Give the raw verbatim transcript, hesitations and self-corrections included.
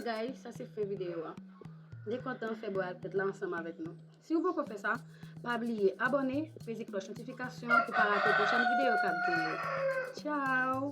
Guys, sa se fen videyo a. M te kontan fè bò al tèt la ansanm avèk nou. Si w poko fè sa, pa bliye abòne, peze klòch notifikasyon pou pa rate pwochèn videyo k ap genyen. Tchao!